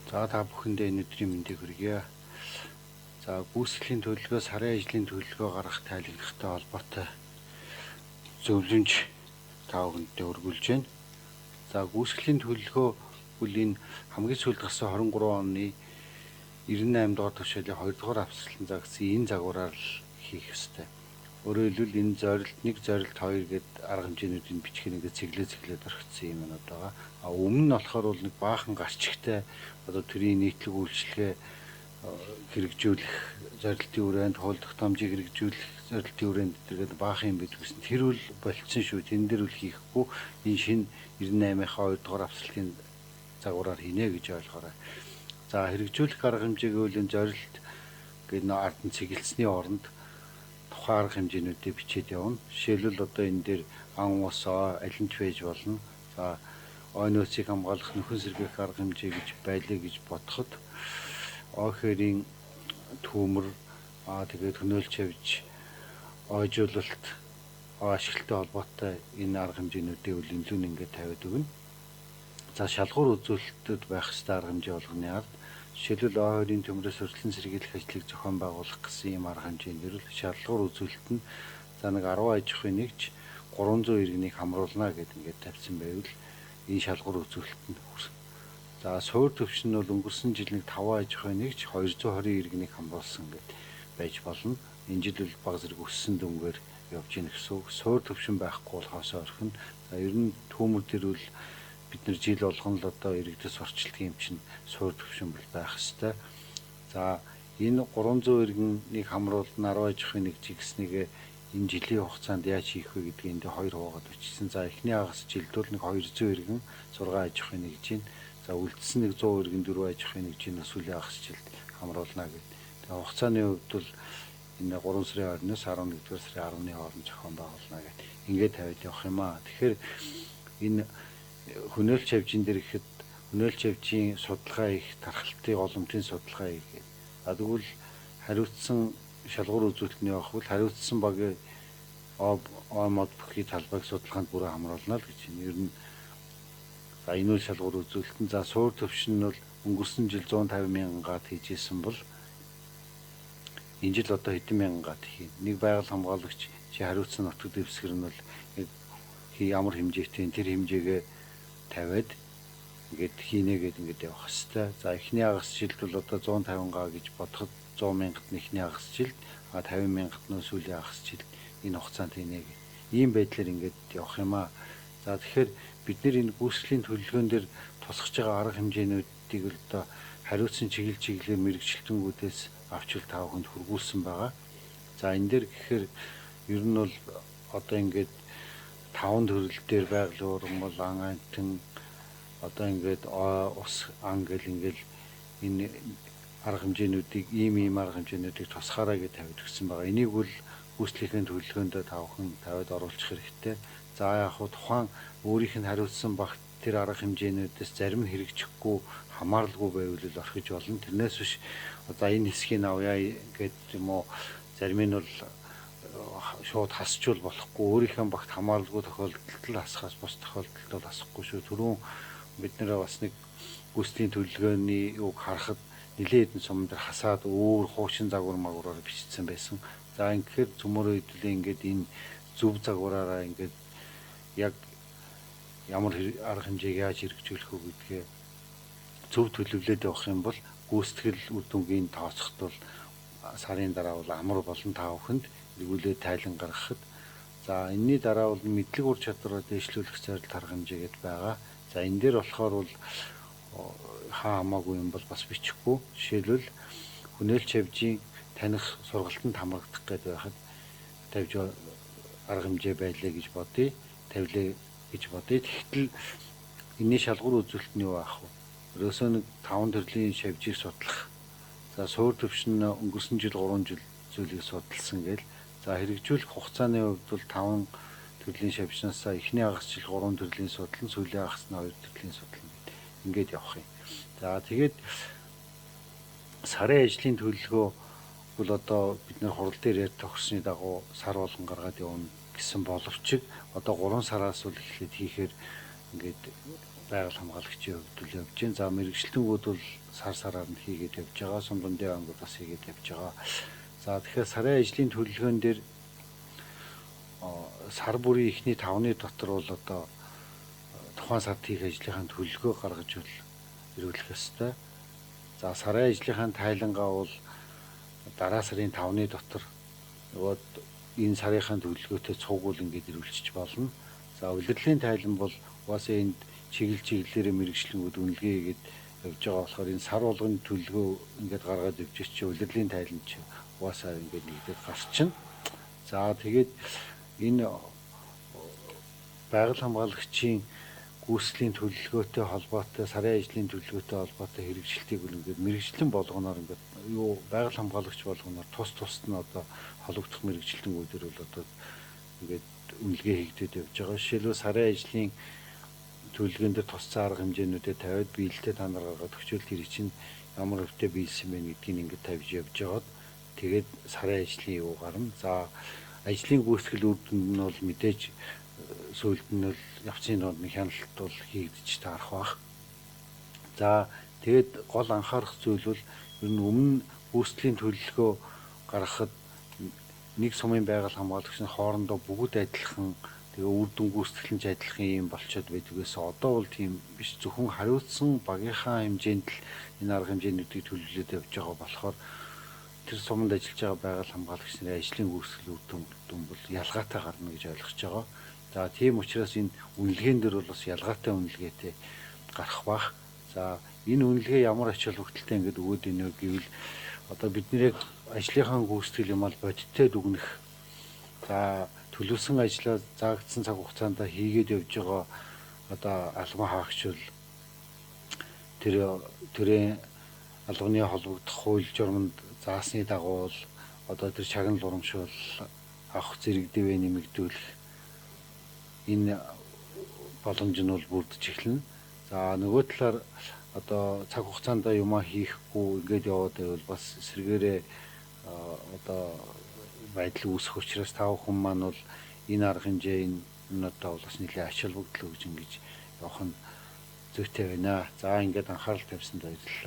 За та бүхэндээ энэ өдрийн мэндийг хүргье. За гүйцэтгэлийн төлөвлөгөө, сарын ажлын төлөвлөгөө гаргах тайлбартай холбоотой зөвлөмж та бүхэндээ өргүүлж байна. За гүйцэтгэлийн төлөвлөгөө бол энэ хамгийн сүүлд гарсан 23 оны 98 дугаар тушаалын 2 дугаар авсралтан загсан энэ загвараар л хийх ёстой. Өөрөөр хэлбэл энэ зорилт 1, зорилт 2 гээд арга хэмжээнүүдийг бичгээр ингээд цэглээ цэглээд орхисон юм юмнууд байгаа. А өмнө нь болохоор бол нэг баахан гарчигтай одоо төрийн нийтлэг үйлчилгээ хэрэгжүүлэх зорилтын хүрээнд, хууль тогтоомжийг хэрэгжүүлэх зорилтын хүрээнд тэргээд баахан юм байдаг гэсэн. Тэр үл болцсон шүү. Тэн дээр үл хийхгүй энэ шинэ 98-ийнхаа 2 дугаар авсралтын загвараар хийнэ гэж ойлгоорой. За хэрэгжүүлэх арга хэмжээг үл энэ зорилт гэдэг нөө ард нь цэгэлцсний оронд тухайн арга хэмжээнүүдийг бичээд явна. Жишээлбэл одоо энэ дээр ан ус аль нь ч байж болно. За ой нөөцийг хамгаалах нөхөн сэргээх арга хэмжээ гэж байлаа гэж бодоход ой хээрийн түүмэр тэгээд хөнөөлж явж ойжуулалт ашиглалтай холбоотой энэ арга хэмжээнүүдийг үл илүү ингээд тавиад өгнө. За шалгуур үзүүлэлтүүд байх ёстой арга хэмжээ болгоны ард жишээлбэл ой хоёрын төмрөөс өртлөн сэргийлэх ажлыг зохион байгуулах гэсэн ийм арга хэмжээнд дэр шалгуур үзүүлэлт нь за нэг 10 аж ахуйн нэгж 300 иргэнийг хамруулна гэд ингээд тавьсан байвал энэ шалгуур үзүүлэлт нь хүрсэн. За суур төвшин нь бол өнгөрсөн жил нэг 5 аж ахуйн нэгж 220 иргэнийг хамруулсан гэд байж болно. Энэ жил бол баг зэрэг өссөн дүнгээр явж гин гэсэн үг. Суур төвшин байхгүй бол хоосоо орхино. За ер нь түүмэр дээр бол бид нар жил болгон л одоо иргэдэс сурчилдаг юм чинь суур төвшин бол байх ёстой. За энэ 300 иргэнийг хамруулна 10 аж ахуйн нэг жигснийгээ энэ жилийн хугацаанд яаж хийх вэ гэдгийг энд хоёр хуваагаад бичсэн. За эхний хагас жилд бол нэг 200 иргэн 6 аж ахуйн нэг жин. За үлдсэн нэг 100 иргэн 4 аж ахуйн нэг жин сүүлийн хагас жилд хамруулна гэдэг. Тэгээ хугацааны хувьд бол энэ 3 сарын 20-наас 11-р сарын 10-ны хооронд зохион байгуулна гэдэг. Ингээд тавиад явах юм аа. Тэгэхээр энэ хөнөөлч хавжин дээр ихэд хөнөөлч хавжийн судалгаа их тархалтын голомтын судалгаа их. А тэгвэл хариуцсан шалгуур үзүүлэлтний явах бол хариуцсан багийн ой мод бүхий талбайг судалгаанд бүрэн хамруулна л гэж байна. Ер нь за энэ үл шалгуур үзүүлэлт нь за суур төвшин нь бол өнгөрсөн жил 150 мянган гат хийжсэн бол энэ жил одоо хэдэн мянган гат хийн. Нэг байгаль хамгаалагч чи хариуцсан нутаг дэвсгэр нь бол яг ямар хэмжээтэй тэр хэмжээгээ тавиад ингээд хийнэ гэд ингээд явах хэвээр. За эхний хагас жилд бол одоо 150 га гэж бодоход 100 мянгат нь эхний хагас жилд, 50 мянгат нь сүүлийн хагас жилд энэ хугацаанд хийнэ гэх. Ийм байдлаар ингээд явах юм аа. За тэгэхээр бид нэр энэ гүйцэтгэлийн төлөвлөгөөн дээр тусгаж байгаа арга хэмжээнүүдийг л одоо хариуцсан чиглэл чиглэлээр мэрэгчлэнгүүдээс авч ил та бүхэнд хүргүүлсэн байгаа. За энэ дээр гэхээр ер нь бол одоо ингээд таван төрөл дээр байгалийн ургамал, ан амтан одоо ингээд ус ан гэл ингээл энэ арга хэмжээнүүдийг ийм арга хэмжээнүүдийг тусгаарай гэж тавиад өгсөн байгаа. Энийг бол гүйцэтгэхийн төлөвлөгөөнд та бүхэн тавиад оруулах хэрэгтэй. За яг хуу тухайн өөрийнх нь хариуцсан багт тэр арга хэмжээнүүдээс зарим нь хэрэгжихгүй хамааралгүй байвал орхиж болно. Тэрнээс биш за энэ хэсгийг авъя гэдэг юм уу зарим нь бол шууд хасчвал болохгүй өөрийнхөө багт хамааралгүй тохиолдолд л хасахаас бус тохиолдолд бол хасахгүй шүү. Түрүүн бид нэр бас нэг гүйцэтгэлийн төлөвлөгөөний юг харахад нэлээд хэдэн сум дээр хасаад өөр хуучин загвар магвараар бичсэн байсан. За ингэхээр цөмөрөө хэдүүлээ ингээд энэ зөв загвараараа ингээд яг ямар арга хэмжээг яаж хэрэгжүүлэх вэ гэдгээ зөв төлөвлөд явах юм бол гүйцэтгэл үр дүнгийн тооцоход бол сарын дараа бол амар болон та бүхэнд эргүүлээд тайлан гаргахад за энэний дараа бол мэдлэг ур чадвараа дэвшлүүлэх зорилт арга хэмжээ гэдээ байгаа. За энэ дээр болохоор бол хаа хамаагүй юм бол бас бичихгүй. Жишээлбэл хөнөөлч хавжийн таних сургалтанд хамрагдах гээд байхад тавьж арга хэмжээ байлаа гэж бодъё. Тавилаа гэж бодъё. Тэгтэл энэний шалгуур үзүүлэлт нь юу аах вэ? Ерөөсөө нэг таван төрлийн шавжийг судлах. За суур төвшин өнгөрсөн жил 3 жил зүйлийг судалсан гээл. За хэрэгжүүлэх хугацааны хувьд бол 5 төрлийн шавжнаасаа эхний хагас жил 3 төрлийн судлан, сүүлийн хагас нь 2 төрлийн судлан гэд ингээд явах юм. За тэгээд сарын ажлын төлөвлөгөө бол одоо бид нэр хурал дээр ярьж тохирсны дагуу сар болгон гаргаад явна гэсэн боловч одоо 3 сараас бол эхлээд хийхээр ингээд Байгаль хамгаалагчийн хувьд л явж байна. За, мэргэжилтэнгүүд бол сар сараар нь хийгээд явж байгаа. Сум дундын ангууд бас хийгээд явж байгаа. За, тэгэхээр сарын ажлын төлөвлөгөөн дээр сар бүрийн эхний 5-ны дотор бол одоо тухайн сард хийх ажлынхаа төлөвлөгөө гаргаж бол ирүүлэх ёстой. За, сарын ажлынхаа тайлангаа бол дараа сарын 5-ны дотор нөгөө энэ сарынхаа төлөвлөгөөтэй цугуул ингээд ирүүлчих болно. За, улирлын тайлан бол угаасаа энд чиглэл чиглэлээрээ мэргэжлэнгүүд үнэлгээ хийгээд явж байгаа болохоор энэ сар болгоны төлөвлөгөө ингээд гаргаад явж чи улирлын тайлан чи угаасаа ингээд нэгдээд гарчна. За, тэгээд энэ байгаль хамгаалагчийн гүйцэтгэлийн төлөвлөгөөтэй холбоотой, сарын ажлын төлөвлөгөөтэй холбоотой хэрэгжилтийг бол ингээд мэргэжлэн болгоноор ингээд юу байгаль хамгаалагч болгоноор тус тусад нь одоо холбогдох мэргэжилтэнгүүдэр бол одоо ингээд үнэлгээ хийгдээд явж байгаа. Жишээлбэл, сарын ажлын төлөвлөгөөн дээр тусцсан арга хэмжээнүүдэд тавиад, биелэлтэй та нар гаргаад өгчөөл тэр чинь ямар өвтэй биелсэн бэ гэдгийг ингээд тавьж явж байгаад, тэгээд сарын ажлын юу гарна. За, ажлын гүйцэтгэл үр дүнд нь бол мэдээж сүүлд нь бол явцын дунд нь хяналт бол хийгдэж таарах байх. За, тэгээд гол анхаарах зүйл бол ер нь өмнө гүйцэтгэлийн төлөвлөгөө гаргахад нэг сумын байгаль хамгаалагч нь хоорондоо бүгд адилхан, тэгээ үр дүн гүйцэтгэл нь ч адилхан юм болчоод байдаг гэсэн. Одоо бол тийм биш, зөвхөн хариуцсан багийнхаа хэмжээнд л энэ арга хэмжээнүүдийг төлөвлөд явж байгаа болохоор тэр суманд ажиллаж байгаа байгаль хамгаалагч нарын ажлын гүйцэтгэл үр дүн бол ялгаатай гарна гэж ойлгож байгаа. За, тийм учраас энэ үнэлгээн дээр бол бас ялгаатай үнэлгээтэй гарах бах. За, энэ үнэлгээ ямар ач холбогдолтой ингээд өгөөд ийнэ вэ гэвэл одоо бидний яг ажлынхаа гүйцэтгэл юм ал бодиттой дүгнэх. За, төлөвлөсөн ажлаа заагдсан цаг хугацаанд хийгээд явж байгаа одоо албан хаагч бол тэр төрийн албаны холбогдох хууль журманд заасны дагуу одоо тэр шагнал урамшуул авах зэрэг дэвээ нэмэгдүүлэх энэ боломж нь бол бүрдэж эхэлнэ. За, нөгөө талаар одоо цаг хугацаанд юмаа хийхгүй ингээд яваад байвал бас эсрэгээрээ одоо байдал үүсэх учраас та бүхэн маань бол энэ арга хэмжээ энэ одоо бол бас нэлээд ач холбогдол өгж ингэж явах нь зүйтэй байна. За, ингээд анхаарал тавьсанд баярлалаа.